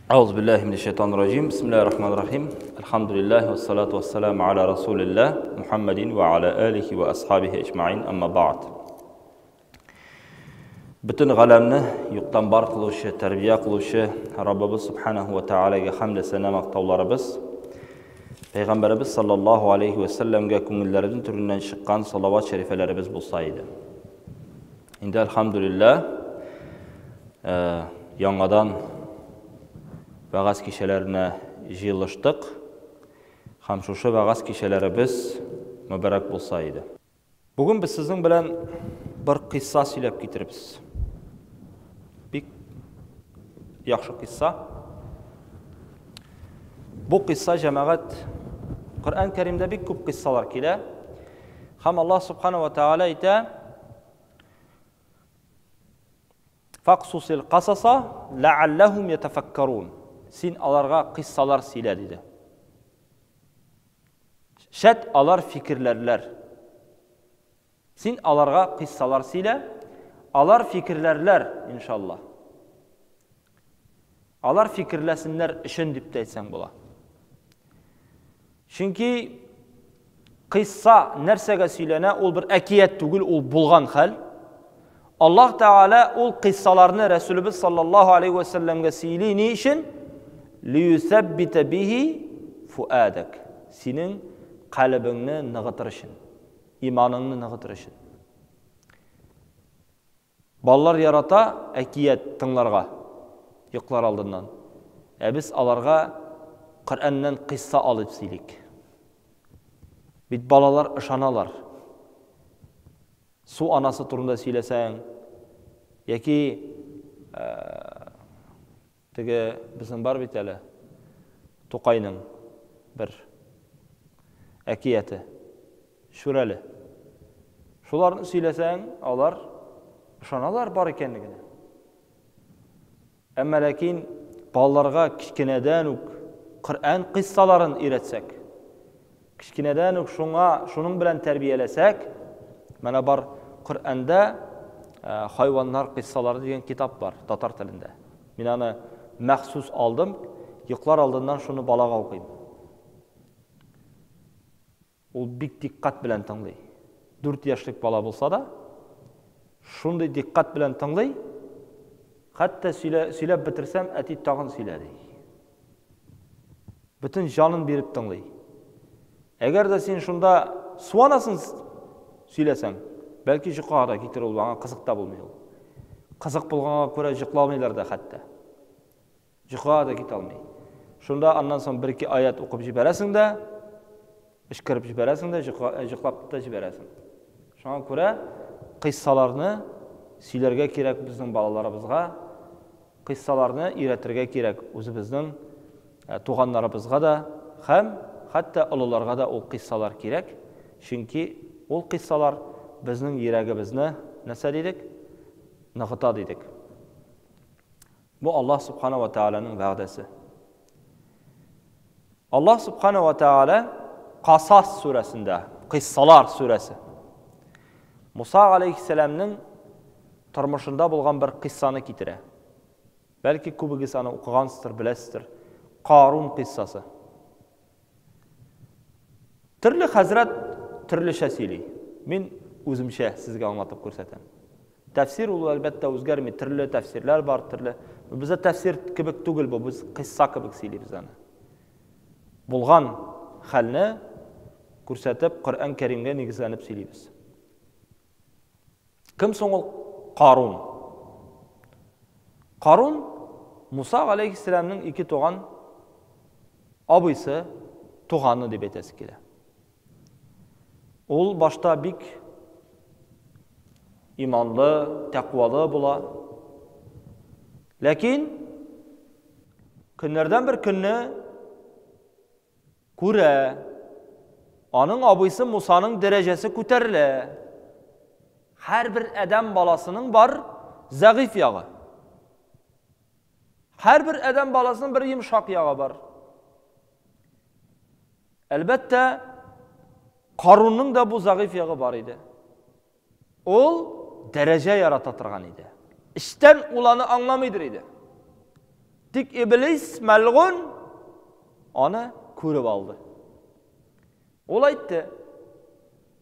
Ауз биллахи минәш шайтанир раҗим. Бисмиллахир рахманир рахим. Әлхәмдүлиллаһ вассалату вассаламу аля расулиллаһ Мухаммадин ва аля алихи ва асхабихи әҗмаин. Амма бa'д. Бөтен галәмне юктан бар кылучы, тәрбия кылучы Раббыбыз Субханаху ва Таалагә хәмд сәна мактауларыбыз. Пәйгамбәребез саллаллаһу алейхи ва сәлләмгә күңелләребезнең түреннән чыккан салават шәрифәләребез булса иде. Инде әлхәмдүлилләһ, яңадан вәгазь кичәләренә җыелыштык. Һәм шушы вәгазь кичәләребез мөбарәк булса иде. Бүген без сезнең белән бер кыйсса сөйләп китербез. Бик яхшы кыйсса. Бу кыйсса җәмәгать Коръән Кәримдә бик күп кыйссалар килә. Һәм Аллаһ Субхану ва Тааля әйтә: Факсусил касаса ләалләһум ятафаккарун. Син аларга кыйссалар сөйлә диде. Шәт алар фикерләрләр. Син аларга кыйссалар сөйлә, алар фикерләрләр, иншалла. Алар фикерләсеннәр өчен дип тә әйтсәң була. Чөнки кыйсса нәрсәгә сөйләнә, ул бер әкият түгел, ул булган хәл. Аллаһ Тәгалә ул кыйссаларны Рәсүлебез саллаллаһу алейхи ва сәлләмгә сөйли ни өчен? Лиюсәббитә бихи фуадак. Синең калебеңне ныгытыр өчен, иманыңны ныгытыр өчен. Балалар ярата әкият тыңларга йоклар алдыннан. Ә без аларга Коръәннән кыйсса алып сөйлик. Бит балалар ышаналар. Су анасы турында сөйләсәң, яки теге безнең бар бит әле Тукайның бер әкияте. Шүрәле. Шуларны сөйләсәң, алар ышаналар бар икәнлегенә. Әмма ләкин балаларга кечкенәдән үк Коръән кыйссаларын өйрәтсәк, кечкенәдән үк шуңа, шуның белән тәрбияләсәк, менә бар Коръәндә хайваннар кыйссалары дигән китап бар татар телендә. Мин аны махсус алдым, йоклар алдыннан шуны балага укыйм. Ул бик дикъкать белән тыңлый. 4 яшьлек бала булса да, шундый дикъкать белән тыңлый, хәтта сөйлә, сөйләп бетерсәм, әти тагын сөйлә ди. Бөтен җанын биреп тыңлый. Әгәр дә син шунда суанасын сөйләсәң, бәлки йокыга да китер ул, аңа кызык та булмый ул. Кызык булганга күрә йокламыйлар да хәтта. Йокыга да китә алмый. Шунда аннан соң бер-ике аят укып җибәрәсең дә, эчкереп җибәрәсең дә, йоклап та җибәрәсең. Шуңа күрә кыйссаларны сөйләргә кирәк безнең балаларыбызга, кыйссаларны өйрәтергә кирәк үзебезнең туганнарыбызга да һәм хәтта олыларга да ул кыйссалар кирәк, чөнки ул кыйссалар безнең йөрәгебезне нәрсә дидек? Ныгыта дидек. Бу Аллаһ Субхана ва Тааляның вәгъдәсе. Аллаһ Субхана ва Тааля Касас сүрәсендә, Кыйссалар сүрәсе. Муса алейхиссәламның тормышында булган бер кыйссаны китерә. Бәлки күбегез аны укыгансыздыр, беләсездер. Карун кыйссасы. Төрле хәзрәт төрлечә сөйли. Мин үземчә сезгә аңлатып күрсәтәм. Тәфсир ул әлбәттә үзгәрми, төрле тәфсирләр бар, төрле. Бездә тәфсир кебек түгел бу, без кыйсса кебек сөйлибез аны. Булган хәлне күрсәтеп, Коръән Кәримгә нигезләнеп сөйлибез. Кем соң ул Карун? Карун Муса галәйһиссәламның ике туган абыйсы, туганы дип әйтәсе килә. Ул башта бик иманлы, тәкъвалы була. Ләкин көннәрдән бер көнне күрә, аның абыйсы Мусаның дәрәҗәсе күтәрелә. Һәрбер адәм баласының бар зәгыйф ягы. Һәрбер адәм баласының бер йомшак ягы бар. Әлбәттә, Карунның да бу зәгыйф ягы бар иде. Ул дәрәҗә ярата торган иде. Эчтән ул аны аңламыйдыр иде. Тик Иблис мәлгун аны күреп алды. Ул әйтте: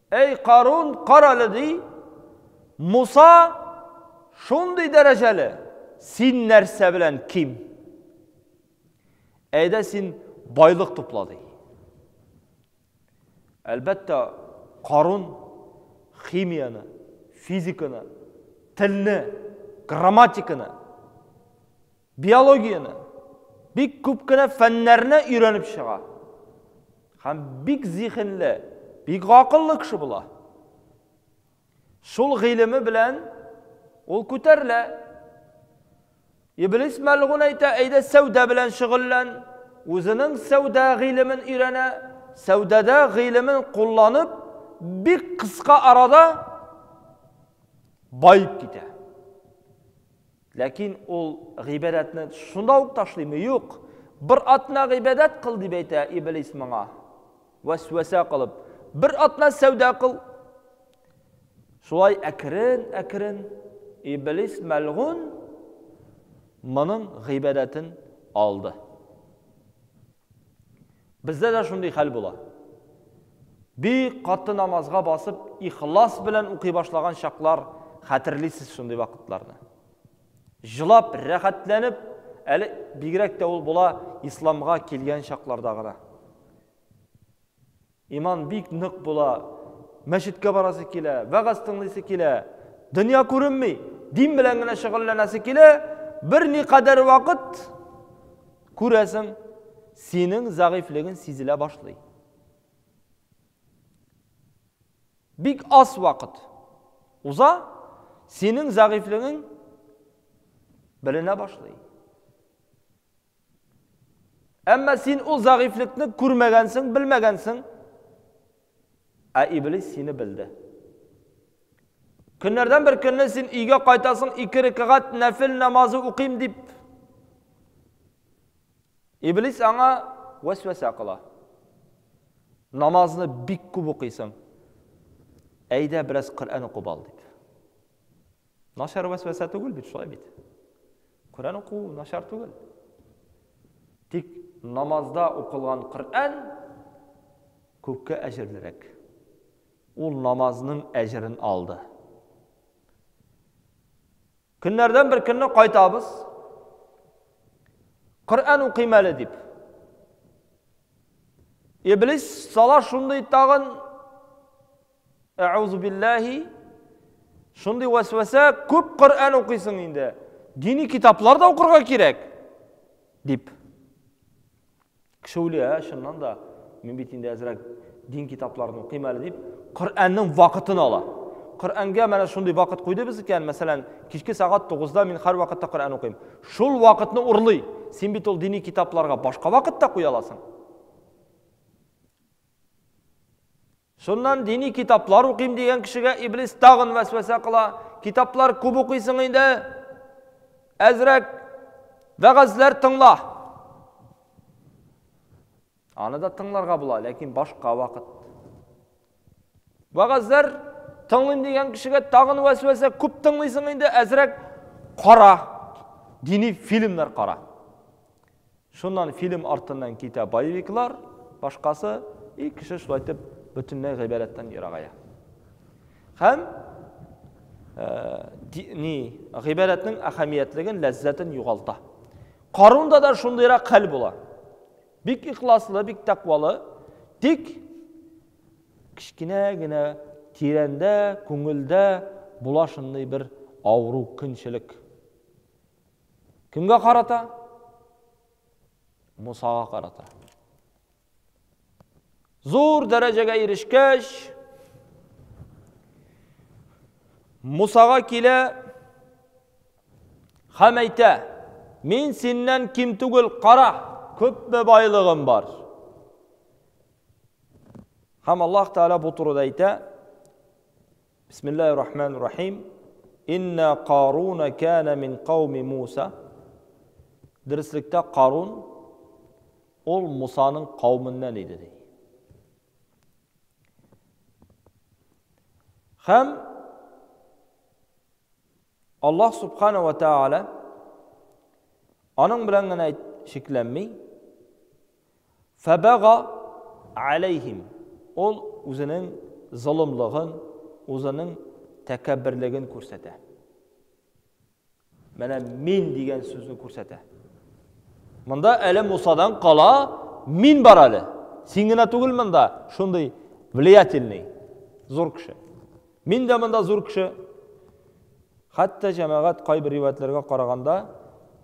"Әй Карун, карале ди, Муса шундый дәрәҗәле, син нәрсә белән ким? Әйдә син байлык тупла ди. Әлбәттә, Карун химияне, физиканы, телне, грамматиканы, биологияне, бик күп кенә фәннәрне өйрәнеп чыга. Һәм бик зиһенле, бик акыллы кеше була. Шул гыйлеме белән ул күтәрелә. Иблис мәлгун әйтә, әйдә сәүдә белән шөгыльлән. Үзенең сәүдә гыйлемен өйрәнә, сәүдәдә гыйлемен кулланып, бик кыска арада баеп китә. Ләкин ул гыйбадәтне шунда ук ташлыймы? Юк. Бер атна гыйбадәт кыл дип әйтә Иблис моңа. Вәсвәсә кылып, бер атна сәүдә кыл. Шулай әкрен-әкрен Иблис мәлгун моның гыйбадәтен алды. Бездә дә шундый хәл була. Бик каты намазга басып, ихлас белән укый башлаган чаклар хәтерлисез шундый вакытларны. Җылап, рәхәтләнеп, әле бигрәк тә ул була исламга килгән чакларда гына. Иман бик нык була. Мәчеткә барасы килә, вәгазь тыңлыйсы килә. Дөнья күренми, дин белән генә шөгыльләнәсе килә. Бер никадәр вакыт күрәсең, синең зәгыйфьлегең сизелә башлый. Бик аз вакыт уза, синең зәгыйфьлегең беленә башлый. Әмма син ул зәгыйфьлекне күрмәгәнсең, белмәгәнсең. Ә иблис сине белде. Көннәрдән бер көнне син өйгә кайтасың, ике рәкәгать нәфил намазы укыйм дип. Иблис аңа вәсвәсә кыла. Намазны бик күп укыйсың. Әйдә бераз Коръән укып ал дип. Начар вәсвәсә түгел бит, шулай бит. Коръән уку начар түгел. Тик намазда укылган Коръән күпкә әҗерлерәк. Ул намазның әҗерен алды. Көннәрдән бер көнне кайтабыз. Коръән укыйм әле дип. Иблис сала шундый тагын Әгъузу биллаһи. Шундый вәсвәсә, күп Коръән укыйсың инде. Дини китаплар да укырга кирәк, дип. Кеше уйлый, ә, чыннан да, мин бит инде әзрәк дин китапларын укыйм әле дип, Коръәннең вакытын ала. Коръәнгә менә шундый вакыт куйдыбыз икән, мәсәлән, кичке сәгать 9-да мин һәр вакытта Коръән укыйм. Шул вакытны урлый. Син бит ул дини китапларга башка вакытта куя аласың. Шуннан дини китаплар укыйм дигән кешегә иблис тагын вәсвәсә кыла. Китаплар күп укыйсың инде. Әзрәк вәгазьләр тыңла. Аны да тыңларга була, ләкин башка вакыт. Вәгазьләр тыңлыйм дигән кешегә тагын вәсвәсә күп тыңлыйсың инде, әзрәк кара. Дини фильмнар кара. Шуннан фильм артыннан китә боевиклар, башкасы, и кеше шулай итеп бөтенләй гыйбадәттән ерагая. Һәм ни гыйбадәтнең әһәмиятлеген, ләззәтен югалта. Карунда да шундыйрак хәл була. Бик ихласлы, бик тәкъвалы, тик кечкенә генә тирәндә, күңелдә була шундый бер авыру көнчелек. Кемгә карата? Мусага карата. Зур дәрәҗәгә ирешкәч, Мусага килә һәм әйтә, мин синнән ким түгел, кара, күпме байлыгым бар. Һәм Аллаһ Тәгалә бу турыда әйтә, Бисмиллаһир рахманир рахим. Инна Каруна кана мин кауми Муса. Дөреслектә Карун ул Мусаның кауменнән иде ди. Һәм Аллаһ субхана ва тааля Аның белән генә чикләнми. Фәбәга алейхим. Ул үзенең золымлыгын, үзенең тәкәбберлеген күрсәтә. Менә мин дигән сүзне күрсәтә. Монда әле Мусадан кала мин бар әле. Син генә түгел монда, шундый влиятельный, зур кеше. Мин дә монда зур кеше. Хәтта җәмәгать кайбер риваятләргә караганда,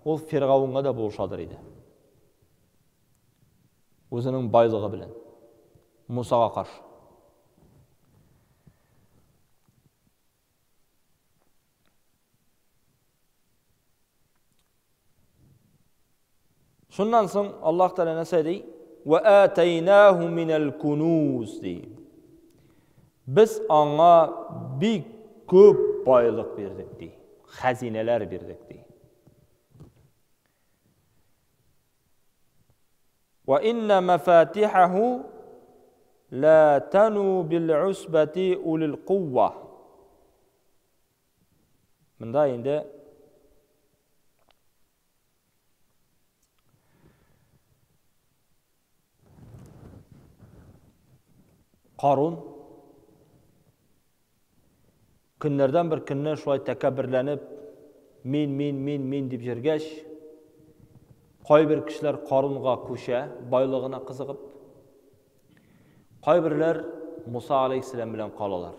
ул Фиргаунга да булышадыр иде. Үзенең байлыгы белән Мусага каршы. Шуннан соң Аллаһ Тәгалә нәрсә ди? Ва атайнаху минал кунуз ди. Без аңа бик күп байлык бирдек ди. Хәзинәләр бирдек ди. Ва инна мафатихаху ла тану бил усбати улил кувва. Монда инде Карун көннәрдән бер көнне шулай тәкәбберләнеп, мин, мин, мин, мин дип йөргәч, кайбер кешеләр Карунга күчә, байлыгына кызыгып. Кайберләр Муса алейхиссәлам белән калалар.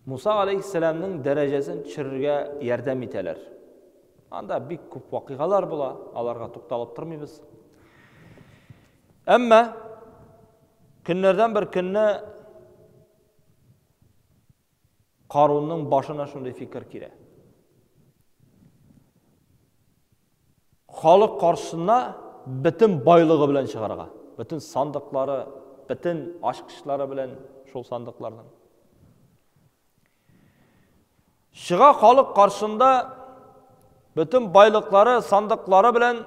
Муса алейхиссәламның дәрәҗәсен төшерергә ярдәм итәләр. Анда бик күп вакыйгалар була, аларга тукталып тормыйбыз. Әмма көннәрдән бер көнне Карунның башына шундый фикер килә. Халык каршысына бөтен байлыгы белән чыгарга. Бөтен сандыклары, бөтен ачкычлары белән шул сандыкларның. Чыга халык каршында бөтен байлыклары, сандыклары белән,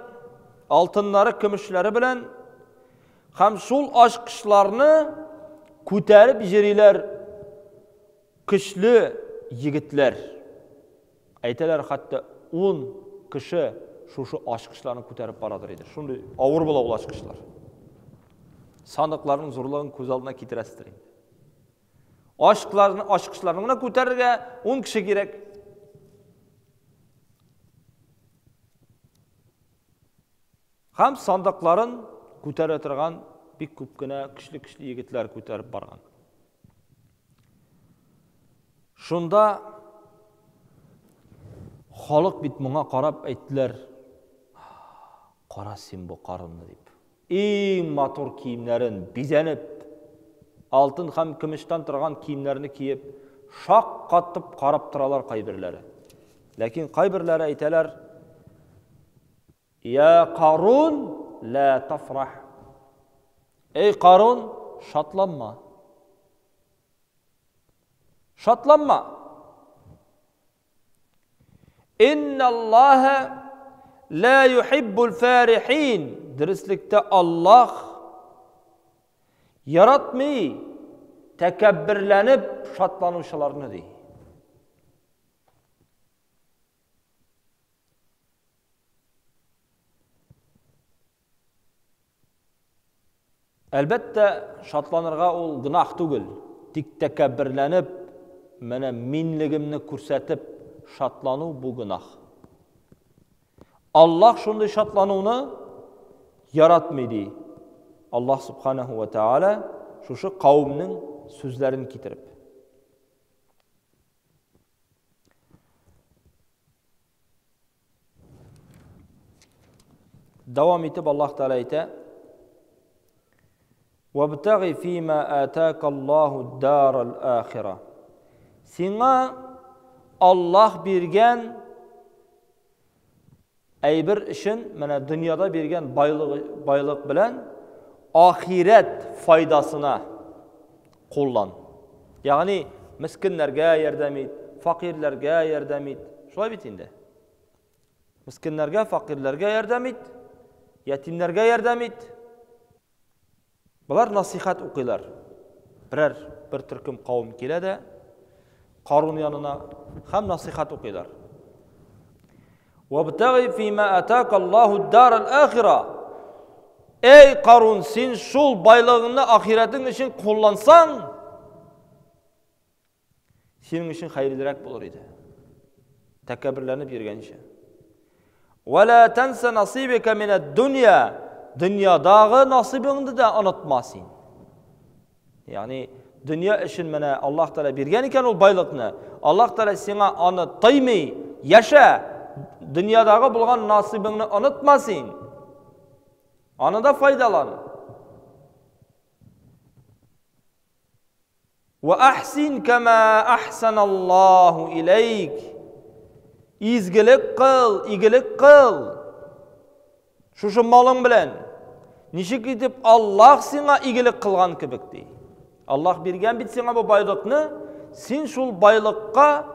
алтыннары, көмешләре белән һәм шул ачкычларны күтәреп йөриләр көчле егетләр. Әйтәләр, хәтта ун кеше шушы ачкычларны күтәреп барадыр иде. Шундый авыр була ул ачкычлар. Сандыкларның зурлыгын күз алдына китерәсездер инде. Ачкычларны, ачкычларны гына күтәрергә ун кеше кирәк. Һәм сандыкларын күтәрә торган бик күп кенә көчле-көчле егетләр күтәреп барган. Шунда халык бит моңа карап әйттеләр, кара син бу карынны дип. Иң матур киемнәрен бизәнеп, алтын һәм көмештән торган киемнәрне киеп, шак катып карап торалар кайберләре. Ләкин кайберләре әйтәләр, Я Карун, ла тафрах. Эй Карун, шатланма. Шатланма. Инналлаһа ла юхиббул фарихин. Дөреслектә Аллаһ яратмый тәкәбберләнеп шатланучыларны ди. Әлбәттә, шатланырга ул гөнаһ түгел. Тик тәкәбберләнеп, менә минлегемне күрсәтеп шатлану бу гөнаһ. Аллаһ шундый шатлануны яратмый ди. Аллаһ субханаху ва тааля шушы кавемнең сүзләрен китереп. Дәвам итеп Аллаһ Тәгалә әйтә: "Вабтагы фима атака Аллаһу дарал ахира". Сиңа Аллаһ биргән әйбер өчен, менә дөньяда биргән байлык, байлык белән ахирәт файдасына куллан. Ягъни мескеннәргә ярдәм ит, факирләргә ярдәм ит. Шулай бит инде. Мескеннәргә, факирләргә ярдәм ит, ятимнәргә ярдәм ит. Болар насихат укыйлар. Берәр бер төркем кавым килә дә Карун янына һәм насихат укыйлар. Вабтагы фима атака Аллаһу дар ал-ахира. Эй Карун, син шул байлыгыңны ахирәтең өчен куллансаң, синең өчен хәерлерәк булыр иде. Тәкәбберләнеп йөргәнчә. Вала танса насибика мин ад-дунья. Дөньядагы насибыңны да онытма син. Ягъни дөнья өчен менә Аллаһ Тәгалә биргән икән ул байлыкны. Аллаһ Тәгалә сиңа аны тыймый. Яшә. Дөньядагы булган насыйбыңны онытма син. Аны да файдалан. Ва ахсин кама ахсаналлаһу илейк. Изгелек кыл, игелек кыл. Шушы малың белән ничек итеп Аллаһ сиңа игелек кылган кебек ди. Аллаһ биргән бит сиңа бу байлыкны, син шул байлыкка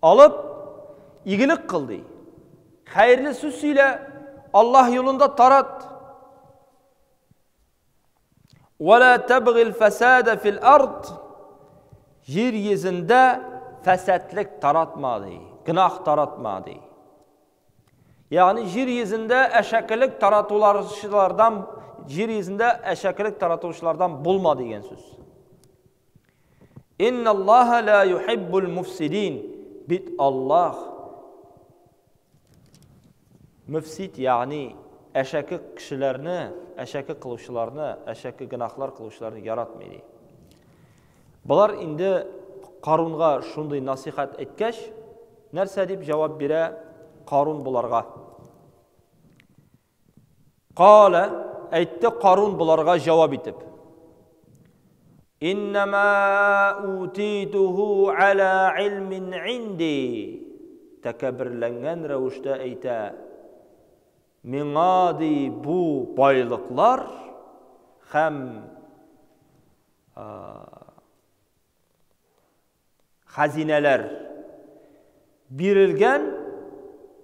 алып игелек кыл ди. Хәерле сүз сөйлә, Аллаһ юлында тарат. Вала табгил фасада фил ард. Җир йөзендә фәсадлек таратма ди, гөнаһ таратма ди. Ягъни җир йөзендә әшәкелек таратуларчылардан, җир йөзендә әшәкелек таратучылардан булма дигән сүз. Инналлаһа ла юхиббул муфсидин. Бит Аллаһ муфсид, ягъни әшәке кешеләрне, әшәке кылучыларны, әшәке гөнаһлар кылучыларны яратмый ди. Болар инде Карунга шундый насихат әйткәч, нәрсә дип җавап бирә Карун боларга? Кала, әйтте Карун боларга җавап итеп. Иннама утитуху аля илмин инди. Тәкәбберләнгән рәвештә әйтә. Миңа ди бу байлыклар һәм хәзинәләр бирелгән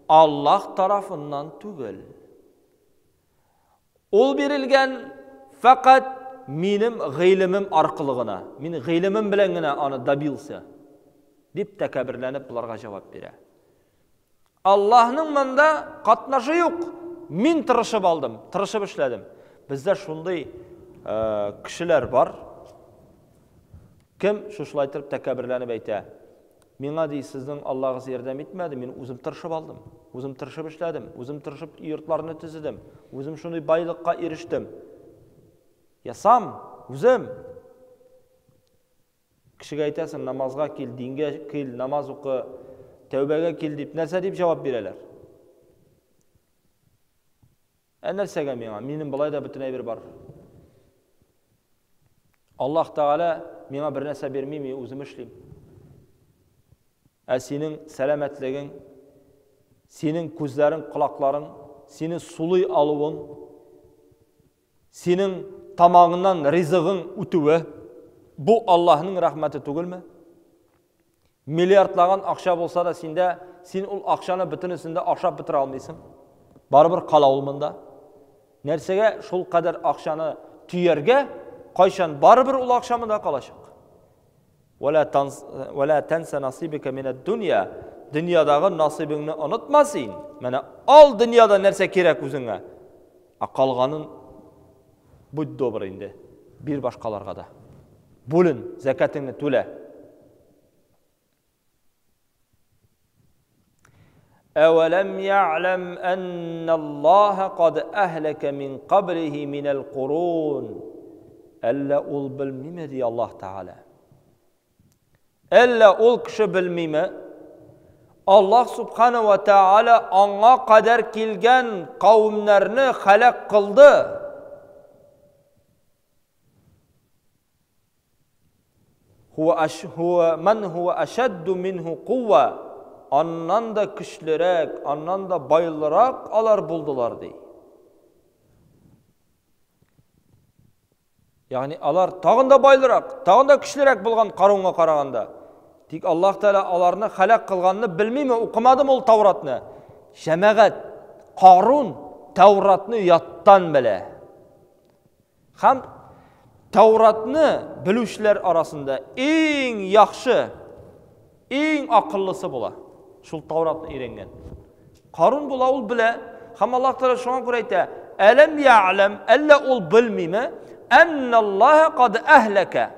Аллаһ тарафыннан түгел. Ул бирелгән фәкать минем гыйлемем аркылы гына. Мин гыйлемем белән генә аны добился, дип тәкәбберләнеп боларга җавап бирә. Аллаһның монда катнашы юк. Мин тырышып алдым, тырышып эшләдем. Бездә шундый э, кешеләр бар. Кем шушылай итеп тәкәбберләнеп әйтә? Миңа ди, сезнең Аллаһыгыз ярдәм итмәде, мин үзем тырышып алдым. Үзем тырышып эшләдем, үзем тырышып йортларны төзедем, үзем шундый байлыкка ирештем. Я сам, үзем. Кешегә әйтәсең, намазга кил, дингә кил, намаз укы, тәүбәгә кил дип, нәрсә дип җавап бирәләр? Ә нәрсәгә миңа? Минем болай да бөтен әйбер бар. Аллаһ Тәгалә миңа бер нәрсә бирми, мин үзем эшлим. Ә синең сәламәтлегең, синең күзләрең, колакларың, сине сулый алуың, Синең тамагыңнан ризыгың үтүе бу Аллаһның рәхмәте түгелме? Миллиардлаган акча булса да синдә, син ул акчаны бөтенесен дә ашап бетерә алмыйсың. Барыбер кала ул монда. Нәрсәгә шул кадәр акчаны төяргә, кайчан барыбер ул акча монда калачак. Вәлә тәнсә насибика минәд дөнья. Дөньядагы насибыңны онытма син. Менә ал дөньяда нәрсә кирәк үзеңә. Ә калганын будь добр инде. Бир башкаларга да. Бүлен, зәкәтеңне түлә. Әвәләм я'ләм әнналлаһа кад әһләкә мин каблихи минәл курун. Әллә ул белмиме, ди Аллаһ Тәгалә. Әллә ул кеше белмиме? Аллаһ Субхана ва Тәгалә аңа кадәр килгән кавемнәрне халәк кылды. Хуа ман хуа ашадду минху кува. Аннан да көчлерәк, аннан да байлырак алар булдылар ди. Ягъни алар тагын да байлырак, тагын да көчлерәк булган Карунга караганда. Тик Аллаһ Тәгалә аларны халәк кылганны белмиме, укымадымы ул Тауратны? Җәмәгать, Карун Тауратны яттан белә. Һәм Тауратны белүчеләр арасында иң яхшы, иң акыллысы була. Шул Тауратны өйрәнгән. Карун була, ул белә. Һәм Аллаһ Тәгалә шуңа күрә әйтә: "Әләм я'ләм", әллә ул белмиме? Анналлаһа кад әһләкә.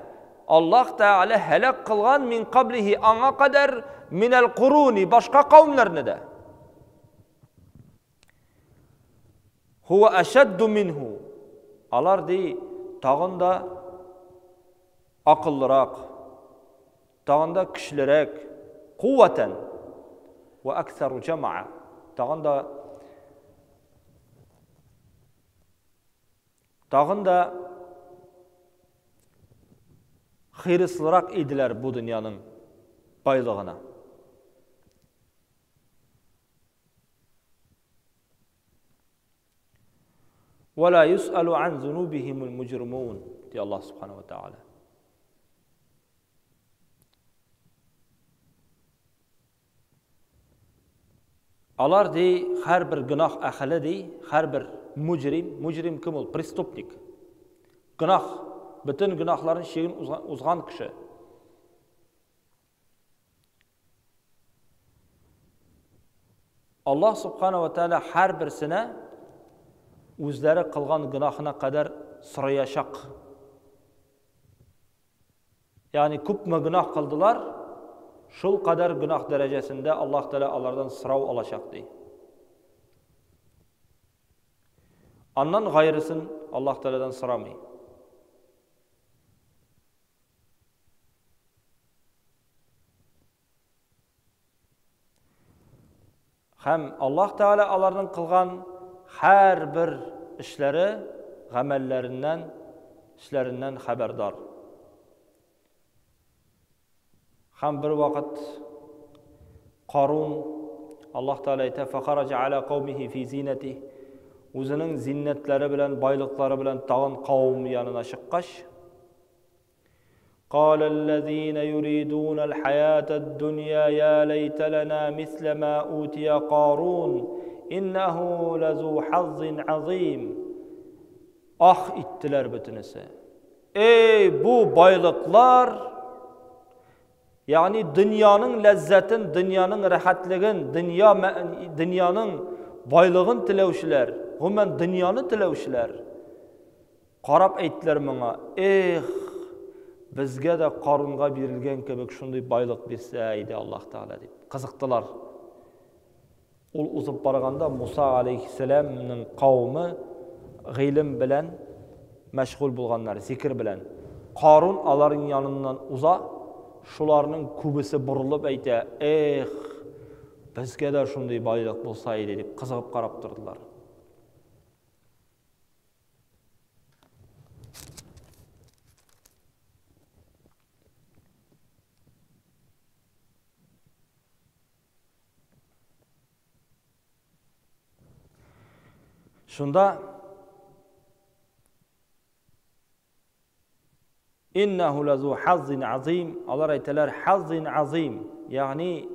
Аллаһ Тәгалә һәлак кылган мин каблихи аңа кадәр минәл куруни башка кавемнәрне дә. Хуа ашадду минху. Алар ди тагын да акыллырак, тагын да көчлерәк, куватан ва аксару джамаа. Тагын да тагын да хирыслырак иделәр бу дөньяның байлыгына. Вәлә юсәлу ан зунубихимул муҗримун, ди Аллаһ субхана ва тааля. Алар ди, һәрбер гөнаһ әһеле ди, һәрбер муҗрим, муҗрим кем ул? Преступник. Гөнаһ, бөтен гөнаһларын чиген узган кеше. Аллаһ субхана ва тааля һәрберсенә үзләре кылган гөнаһына кадәр сораячак. Ягъни күпме гөнаһ кылдылар, шул кадәр гөнаһ дәрәҗәсендә Аллаһ Тәгалә алардан сорау алачак ди. Аннан гайрысын Аллаһ Тәгаләдән сорамый. Һәм Аллаһ Тәгалә аларның кылган һәрбер эшләре, гамәлләреннән, эшләреннән хәбәрдар. Һәм бер вакыт Карун Аллаһ Тәгалә әйтә: "Фахараҗа аля каумихи фи зинати" Үзенең зиннәтләре белән, байлыклары белән тагын кавым янына чыккач, قال الذين يريدون الحياة الدنيا يا ليت لنا مثل ما أوتي قارون إنه لذو حظ عظيم Ах иттеләр бөтенесе. Эй, бу байлыклар, ягъни дөньяның ләззәтен, дөньяның рәхәтлеген, дөнья дөньяның байлыгын теләүчеләр, гомумән дөньяны теләүчеләр Карап әйттеләр моңа, Эх, безгә дә Карунга бирелгән кебек шундый байлык бирсә иде Аллаһ Тәгалә дип кызыктылар. Ул узып барганда Муса алейхиссәламның кавымы гыйлем белән мәшгуль булганнар, зикер белән. Карун аларның яныннан уза, шуларның күбесе борылып әйтә, Эх, безгә дә шундый байлык булса иде дип кызыгып карап тордылар. Шунда Иннаху лазу хаззин азим. Алар әйтәләр хаззин азим. Ягъни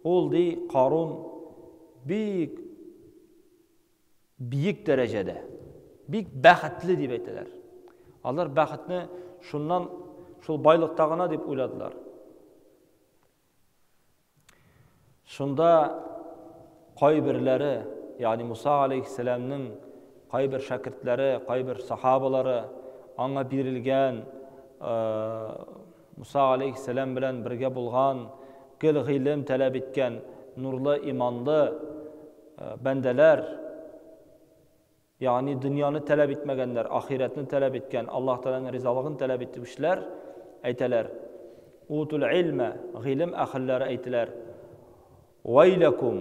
ул ди Карун бик биек дәрәҗәдә, бик бәхетле дип әйтәләр. Алар бәхетне шуннан шул байлыкта гына дип уйладылар. Шунда кайберләре, ягъни Муса алейхиссәламның кайбер шәкертләре, кайбер сахабалары аңа бирелгән Муса алейхиссәлам белән бергә булган, гел гыйлем таләп иткән нурлы иманлы бәндәләр, ягъни дөньяны таләп итмәгәннәр, ахирәтне таләп иткән, Аллаһ Тәгаләнең ризалыгын таләп итүчеләр әйтәләр. Утул илмә, гыйлем әһелләре әйтәләр. Вайлакум,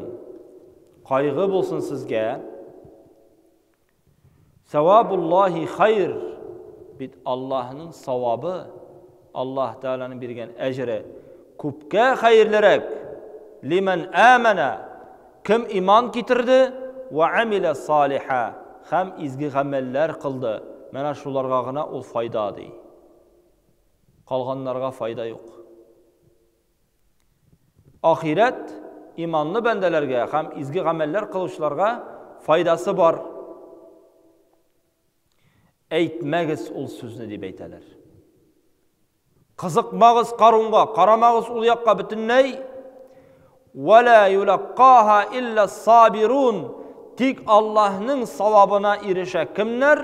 кайгы булсын сезгә. Савабуллахи хайр. Бит Аллаһның савабы, Аллаһ Тәгаләнең биргән әҗере күпкә хәерлерәк. Лиман амана, кем иман китерде, ва амила салиха, һәм изге гамәлләр кылды. Менә шуларга гына ул файда ди. Калганнарга файда юк. Ахирәт иманлы бәндәләргә һәм изге гамәлләр кылучыларга файдасы бар. Әйтмәгез ул сүзне дип әйтәләр. Кызыкмагыз Карунга, карамагыз ул якка бөтенләй. Вәлә юлаккаһа илля сабирун. Тик Аллаһның савабына ирешә кемнәр?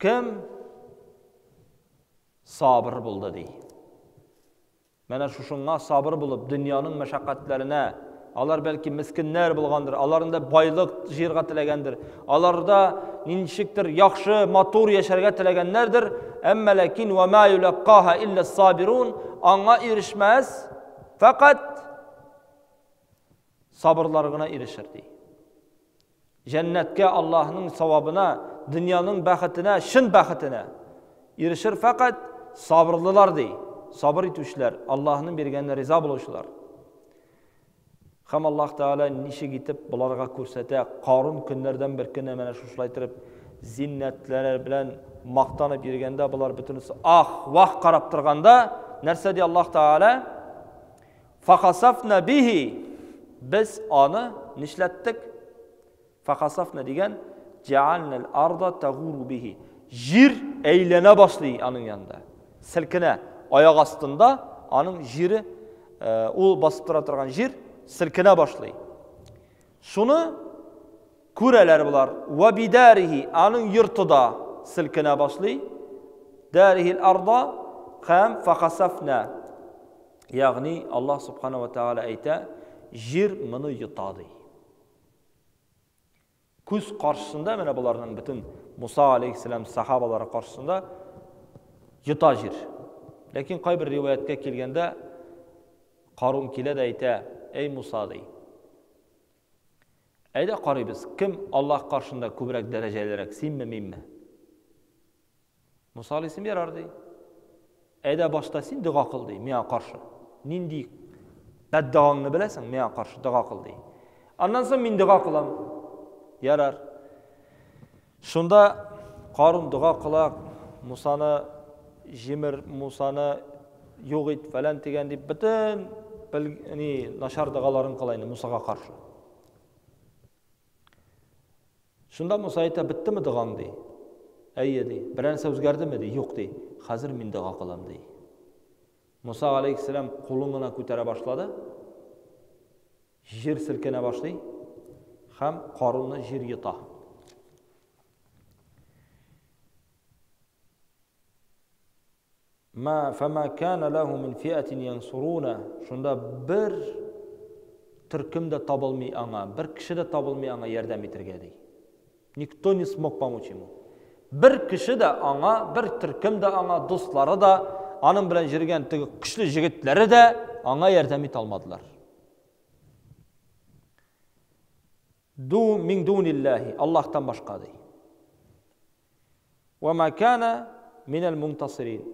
Кем сабыр булды ди. Менә шушыңа сабыр булып, дөньяның мәшәкатьләренә, алар бәлки мескеннәр булгандыр, аларында байлык җыярга теләгәндер, аларда ничектер яхшы, матур яшәргә теләгәннәрдер, әмма ләкин ва ма юлаккаһа илля сабирун, аңа ирешмәс, фәкать сабырлар гына ирешер ди. Җәннәткә, Аллаһның савабына, дөньяның бәхетенә, чын бәхетенә ирешер фәкать сабырлылар ди. Сабыр итүчеләр, Аллаһның биргәненә риза булучылар. Һәм Аллаһ Тәгалә ничек итеп боларга күрсәтә, Карун көннәрдән бер көнне менә шушылай итеп зиннәтләре белән мактанып йөргәндә, болар бөтенесе ах, вах карап торганда, нәрсә ди Аллаһ Тәгалә? Фахасафна бихи, без аны нишләттек? Фахасафна дигән җаальнал арда тагуру бихи. Җир әйләнә башлый аның янында. Селкенә. Аяк астында аның җире, э, ул басып тора торган җир селкенә башлый. Шуны күрәләр болар. Ва бидарихи, аның йорты да селкенә башлый. Дарихил арда һәм фахасафна. Ягъни Аллаһ субхана ва тааля әйтә, җир моны йота ди. Күз каршысында менә боларның бөтен Муса алейхиссалам сахабалары каршысында йота җир. Ләкин кайбер риваяткә килгәндә Карун килә дә әйтә, әй Муса ди. Әйдә карыйбыз, кем Аллаһ каршында күбрәк дәрәҗәлерәк, синме, минме? Муса алейһиссәлам ярар ди. Әйдә башта син дога кыл ди, миңа каршы. Нинди бәддогаңны беләсең, миңа каршы дога кыл ди. Аннан соң мин дога кылам. Ярар. Шунда Карун дога кыла, Мусаны җимер, Мусаны юк ит, фәлән дигән дип бөтен ни начар догаларын кыла инде Мусага каршы. Шунда Муса әйтә, беттеме догаң, ди. Әйе, ди. Берәр нәрсә үзгәрдеме, ди. Юк, ди. Хәзер мин дога кылам, ди. Муса алейхиссәлам кулын гына күтәрә башлады. Җир селкенә башлый һәм Карунны җир йота. Ма фама кана лаху мин фиатин янсуруна. Шунда бер төркем дә табылмый аңа, бер кеше дә табылмый аңа ярдәм итәргә ди. Никто не смог помочь ему. Бер кеше дә аңа, бер төркем дә аңа, дуслары да, аның белән йөргән теге көчле җегетләре дә аңа ярдәм итә алмадылар. Ду мин дуниллахи, Аллаһтан башка ди. Ва ма кана минәл мунтасирин.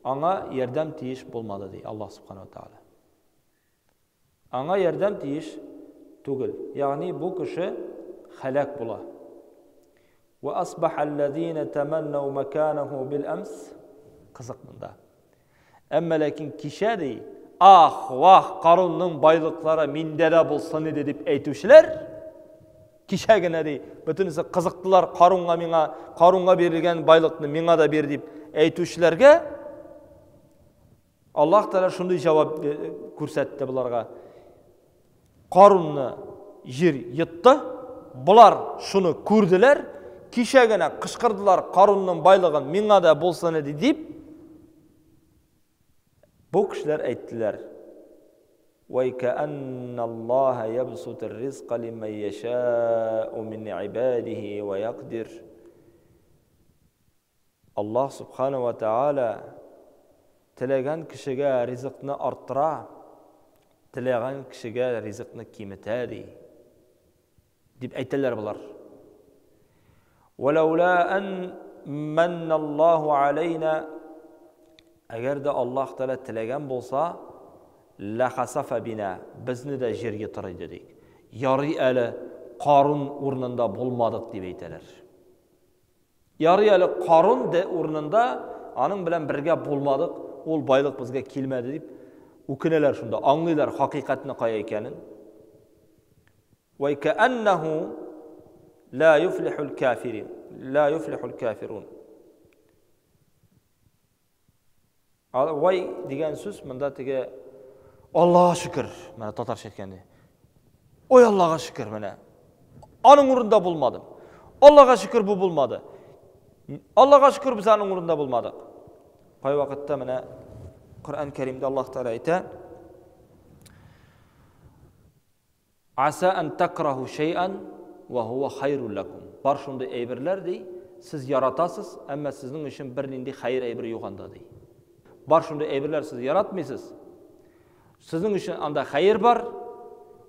Аңа ярдәм тиеш булмады ди Аллаһ субхана ва тааля. Аңа ярдәм тиеш түгел. Ягъни бу кеше халак була. Ва асбаха аллазина таманнау маканаху бил амс. Кызык монда. Әмма ләкин кичә ди, ах, вах, Карунның байлыклары миндә дә булсын иде дип әйтүчеләр, кичә генә ди, бөтенесе кызыктылар Карунга миңа, Карунга бирелгән байлыкны миңа да бир дип әйтүчеләргә Аллаһ Тәгалә шундый җавап күрсәтте боларга. Карунны җир йотты. Болар шуны күрделәр, кичә генә кычкырдылар Карунның байлыгын миңа да булсын иде дип. Бу кешеләр әйттеләр: "Вай каанналлаһа ябсутыр ризка лиман яша'у мин ибадихи ва якдир". Аллаһ Субхана ва Тааля теләгән кешегә ризыкны арттыра, теләгән кешегә ризыкны киметә, ди. Дип әйтәләр болар. Вәләүлә ан манналлаһу алейна Әгәр дә Аллаһ Тәгалә теләгән булса, ләхасафа бина, безне дә җир йотыр иде, ди. Ярый әле Карун урынында булмадык дип әйтәләр. Ярый әле Карун де урынында аның белән бергә булмадык, ул байлык безгә килмәде дип үкенәләр шунда, аңлыйлар хакыйкатьне кая икәнен. Вә кәәннәһу ла юфлихул кафирин, ла юфлихул кафирун. Вай дигән сүз монда теге Аллага шөкер, менә татарча әйткәндә. Ой, Аллага шөкер, менә. Аның урында булмадым. Аллага шөкер, бу булмады. Аллага шөкер, без аның урында булмадык. Кайвакытта менә Коръән Кәримдә Аллаһ Тәгалә әйтә: Аса ан такраху шәйан ва хуа хайрул лакум. Бар шундый әйберләр ди, сез яратасыз, әмма сезнең өчен бернинди хәер әйбер юк анда ди. Бар шундый әйберләр сез яратмыйсыз. Сезнең өчен анда хәер бар.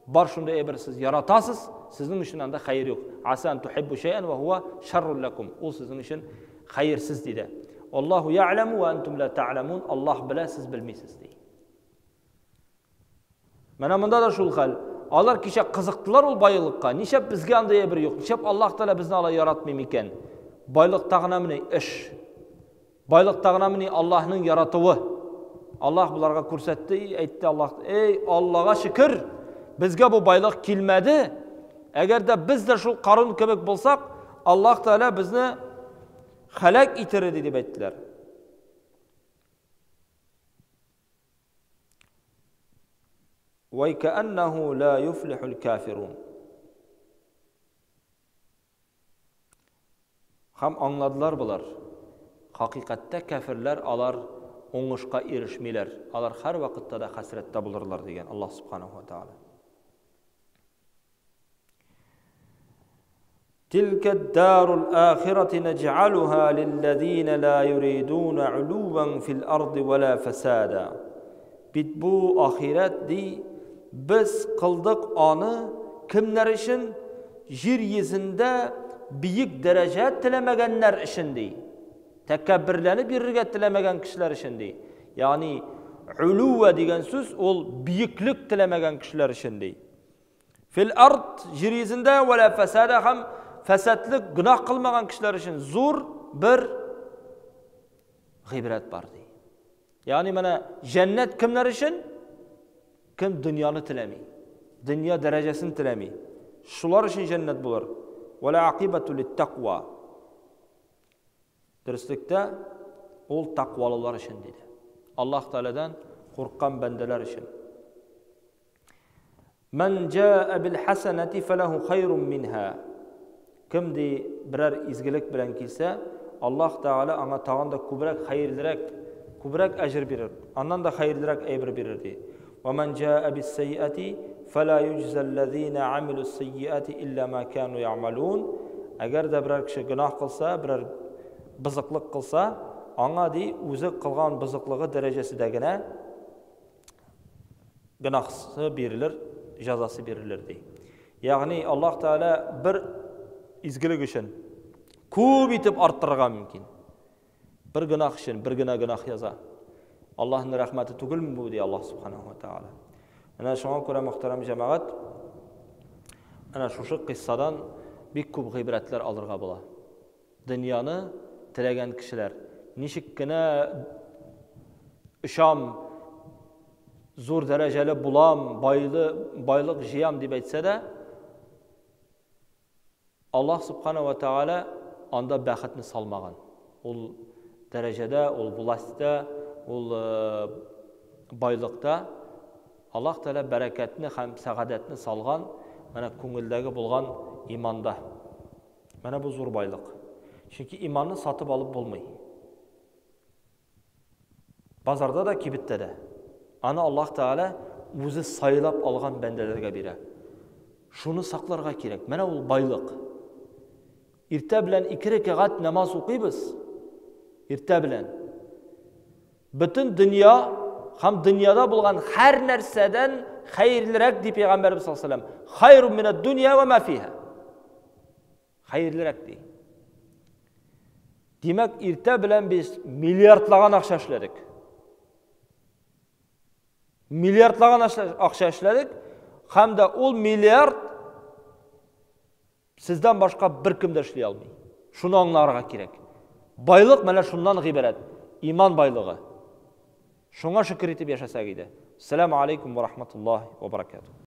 Бар шундый әйбер сез яратасыз, сезнең өчен анда хәер юк. Аса ан тухиббу шәйан ва хуа шаррул лакум. Ул сезнең өчен хәерсез диде. Аллаһу я'ламу ва антум ла та'ламун. Аллаһ белә, сез белмисез ди. Менә монда да шул хәл. Алар кичә кызыктылар ул байлыкка. Нишләп безгә андый әйбер юк? Нишләп Аллаһ Тәгалә безне алай яратмый микән? Байлыкта гына мени эш? Байлыкта гына мени Аллаһның яратуы? Аллаһ буларга күрсәтте, әйтте Аллаһ, эй, Аллага шөкер, безгә бу байлык килмәде. Әгәр дә без дә шул Карун кебек булсак, Аллаһ Тәгалә безне хәләк итер иде дип әйттеләр. Вәйкәәннәһу ла юфлихул кафирун. Һәм аңладылар болар. Хакыйкатьтә кәферләр алар уңышка ирешмиләр. Алар һәр вакытта да хәсрәттә булырлар дигән Аллаһ субханаһу ва тааля. تلك الدار الآخرة نجعلها للذين لا يريدون علوا في الأرض ولا فسادا. Бит бу ахирәт ди, без кылдык аны кемнәр өчен? Җир йөзендә биек дәрәҗә теләмәгәннәр өчен ди. Тәкәбберләнеп йөрергә теләмәгән кешеләр өчен ди. Ягъни улуа дигән сүз ул биеклек теләмәгән кешеләр өчен ди. Фил ард җир йөзендә вә ла фәсада һәм фәсадлык гөнаһ кылмаган кешеләр өчен зур бер гыйбрәт бар ди. Ягъни менә җәннәт кемнәр өчен? Кем дөньяны теләми, дөнья дәрәҗәсен теләми. Шулар өчен җәннәт булыр. Вә ла акибату литтаква. Дөреслектә, ул тәкъвалылар өчен диде. Аллаһ Тәгаләдән курккан бәндәләр өчен. Ман җаа бил хасанати фалаху хайрун минха. Кем ди берәр изгелек белән килсә, Аллаһ Тәгалә аңа тагын да күбрәк хәерлерәк, күбрәк әҗер бирер. Аннан да хәерлерәк әйбер бирер ди. Ва ман җаа бис сайиати фала юҗза аллазина амилу сайиати илля ма кану я'малун. Әгәр дә берәр кеше гөнаһ кылса, берәр бозыклык кылса, аңа ди үзе кылган бозыклыгы дәрәҗәседә генә гөнаһсы бирелер, җәзасы бирелер ди. Ягъни Аллаһ Тәгалә бер изгелек өчен күп итеп арттырырга мөмкин. Бер гөнаһ өчен бер генә гөнаһ яза. Аллаһның рәхмәте түгелме бу, ди Аллаһ Субханаһу ва Тәгалә. Менә шуңа күрә, мөхтәрәм җәмәгать, әнә шушы кыйссадан бик күп гыйбрәтләр алырга була. Дөньяны теләгән кешеләр ничек кенә очам, зур дәрәҗәле булам, байлы, байлык җыям дип әйтсә дә, Аллаһ субхана ва тааля анда бәхетне салмаган. Ул дәрәҗәдә, ул властьта, ул э, байлыкта Аллаһ Тәгалә бәрәкәтне һәм сәгадәтне салган менә күңелдәге булган иманда. Менә бу зур байлык. Чөнки иманны сатып алып булмый. Базарда да, кибеттә дә. Аны Аллаһ Тәгалә үзе сайлап алган бәндәләргә бирә. Шуны сакларга кирәк. Менә ул байлык. Иртә белән ике рәкәгать намаз укыйбыз. Иртә белән. Бөтен дөнья һәм дөньяда булган һәр нәрсәдән хәерлерәк ди пәйгамбәрбез саллаллаһу алейһи ва сәлләм. Хайру минад дөнья ва ма фиха. Хәерлерәк ди. Димәк, иртә белән без миллиардлаган акча эшләдек. Миллиардлаган акча эшләдек һәм дә ул миллиард сездән башка беркем дә эшли алмый. Шуны аңларга кирәк. Байлык менә шуннан гыйбарәт. Иман байлыгы. Шуңа шөкер итеп яшәсәк иде. Ассаламу алейкум ва рахматуллахи ва баракатух.